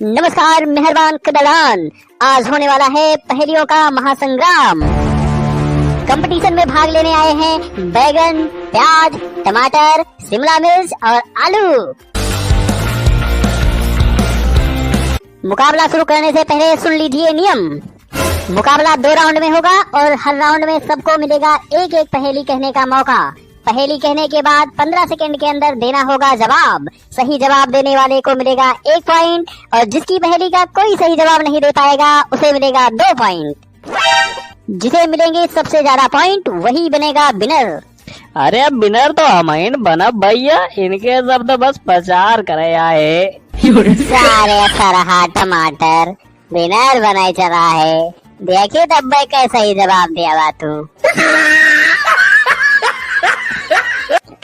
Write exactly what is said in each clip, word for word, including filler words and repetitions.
नमस्कार मेहरबान कदरदान, आज होने वाला है पहेलियों का महासंग्राम। कंपटीशन में भाग लेने आए हैं बैगन, प्याज, टमाटर, शिमला मिर्च और आलू। मुकाबला शुरू करने से पहले सुन लीजिए नियम। मुकाबला दो राउंड में होगा और हर राउंड में सबको मिलेगा एक एक पहेली कहने का मौका। पहेली कहने के बाद पन्द्रह सेकंड के अंदर देना होगा जवाब। सही जवाब देने वाले को मिलेगा एक पॉइंट और जिसकी पहेली का कोई सही जवाब नहीं दे पाएगा, उसे मिलेगा दो पॉइंट। जिसे मिलेंगे सबसे ज्यादा पॉइंट, वही बनेगा विनर। अरे, अब विनर तो हम ही न बनब भैया, इनके सब तो बस प्रचार करे आए। सारे सरहा टमाटर, विनर बनाए चला है। देखिए तब भाई कैसे ही जवाब दिया बा तू।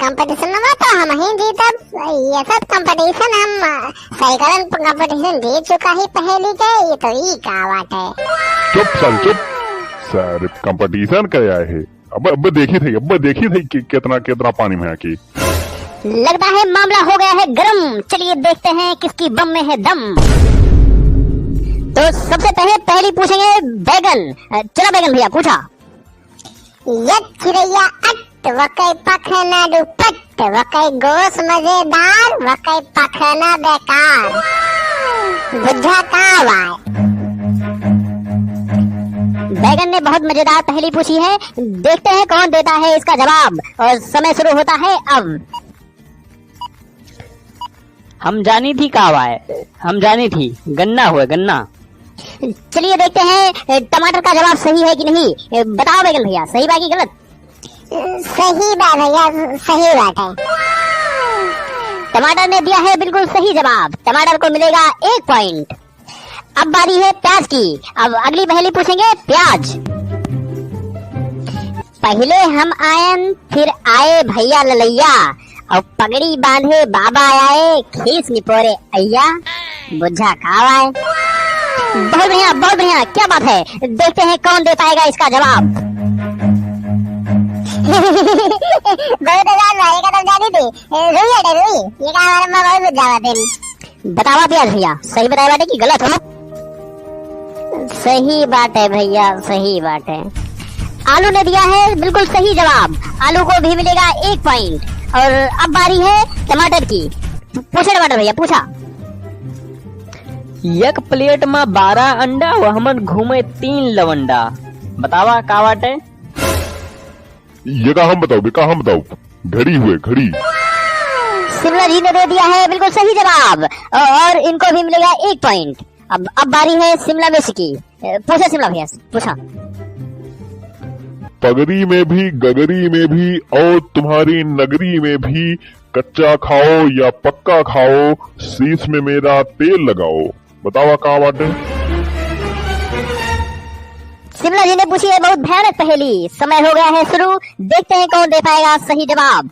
कंपटीशन में तो हम ही जीतब, ये सब कंपटीशन हम, अ, साइकिल कंपटीशन जीत चुका ही पहेली के, ये तो ई का बात है। चुप साले, चुप। सारे कंपटीशन करे आए हैं। अब, अब देखी थी, अब देखी थी कि कितना, कितना पानी में आके। लगता है मामला हो गया है गरम। चलिए देखते हैं किसकी बम में है दम। तो सबसे पहले पहेली पूछेंगे बैगन। अ, चलो बैगन भैया, पूछा। एक चिड़ैया अट, वकै पखना दुपट, वकै गोस मजेदार, वकै पखना बेकार। बुझा का वाय? बैगन ने बहुत मजेदार पहेली पूछी है, देखते हैं कौन देता है इसका जवाब। और समय शुरू होता है अब। हम जानी थी का वाय, हम जानी थी, गन्ना हुआ, गन्ना। चलिए देखते हैं, ए, टमाटर का जवाब सही है कि नहीं। ए, बताओ बैगन भैया, सही बा कि गलत? सही बा भैया, सही बात है। टमाटर ने दिया है बिल्कुल सही जवाब, टमाटर को मिलेगा एक पॉइंट। अब बारी है प्याज की। अब अगली पहेली पूछेंगे प्याज। पहिले हम आयन, फिर आए भैया ललैया, और पगड़ी बांधे बाबा आए, खीस निपोरे अइया, बुझा का आए। बहुत बढ़िया, बहुत बढ़िया, क्या बात है। देखते हैं कौन दे पाएगा इसका जवाब। बहुत आसान बा, ये का तो जानी थी। ए, रुई हटे, रुई। ये का हमारे अम्मा बहुत बुझावा थे। बतावा प्याज भैया, सही बताए बाटे कि गलत हो? सही बाटे भैया, सही बाटे। आलू ने दिया है बिल्कुल सही जवाब। आलू को भी मिलेगा एक पॉइंट। और अब बारी है टमाटर की। पूछा टमाटर भैया, पूछा। एक प्लेट में बारह अंडा, वह हमन घूमे तीन लवंडा। बतावा का बाटे? ये का हम बताओ, बे का हम बताओ? घड़ी हुए, घड़ी। शिमला जी ने दे दिया है बिल्कुल सही जवाब औ-, और इनको भी मिलेगा एक पॉइंट। अब, अब बारी है शिमला मिर्च की। ए, पूछा शिमला भैया, पूछा। पगरी में भी, गगरी में भी और तुम्हारी नगरी में भी, कच्चा खाओ या पक्का खाओ, शीश में मेरा तेल लगाओ। बतावा का बाटे? शिमला जी ने पूछी है बहुत भयानक पहेली। समय हो गया है शुरू, देखते हैं कौन दे पाएगा सही जवाब।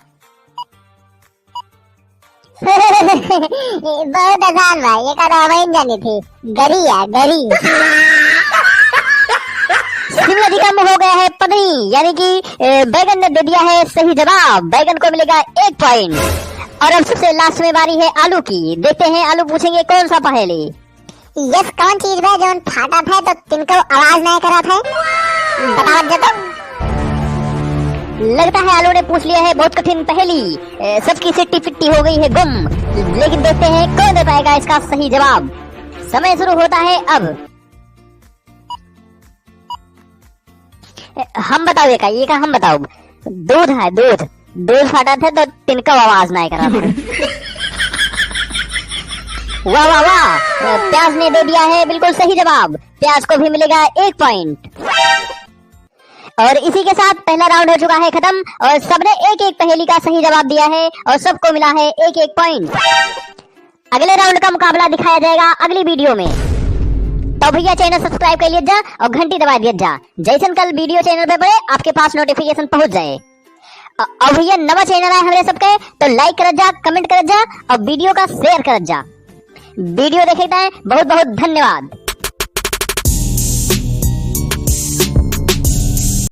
बहुत आसान बा, ये का तो हम ही जानी थी। गरी है, गरी। शिमला जी का मुंह हो गया है पगरी, यानी कि, ए, बैगन ने दे दिया है सही जवाब। बैगन को मिलेगा एक पॉइंट। और अब सबसे लास्ट में बारी है आलू की। देखते हैं आलू पूछेंगे कौन सा पहेली। यस, कौन चीज बा जौन फाटत है तो तिनको आवाज नहीं करत है? बतावत जा तो। लगता है आलू ने पूछ लिया है बहुत कठिन पहेली। ए, सबकी सिट्टी पिट्टी हो गई है गुम। लेकिन देखते हैं कौन दे पाएगा इसका सही जवाब। समय शुरू होता है अब। हम बताओ ये का, ये का हम बताओ। दूध है, दूध। दूध फाटत है तो तिनको आवाज नाहीं करत है। वाह, वाह, वाह। प्याज ने दे दिया है बिल्कुल सही जवाब। प्याज को भी मिलेगा एक पॉइंट। और इसी के साथ पहला राउंड हो चुका है खत्म और सबने एक एक पहेली का सही जवाब दिया है और सबको मिला है एक एक पॉइंट। अगले राउंड का मुकाबला दिखाया जाएगा अगली वीडियो में। तो भैया चैनल सब्सक्राइब कर लिया जा और घंटी दबा दिया जा, जैसन कल वीडियो चैनल पे पड़े आपके पास नोटिफिकेशन पहुंच जाए। अ-, और भैया नवा चैनल है हमरे सबके, तो लाइक करत जा, कमेंट करत जा और वीडियो का शेयर करत जा। वीडियो देखे के ताईं बहुत बहुत धन्यवाद।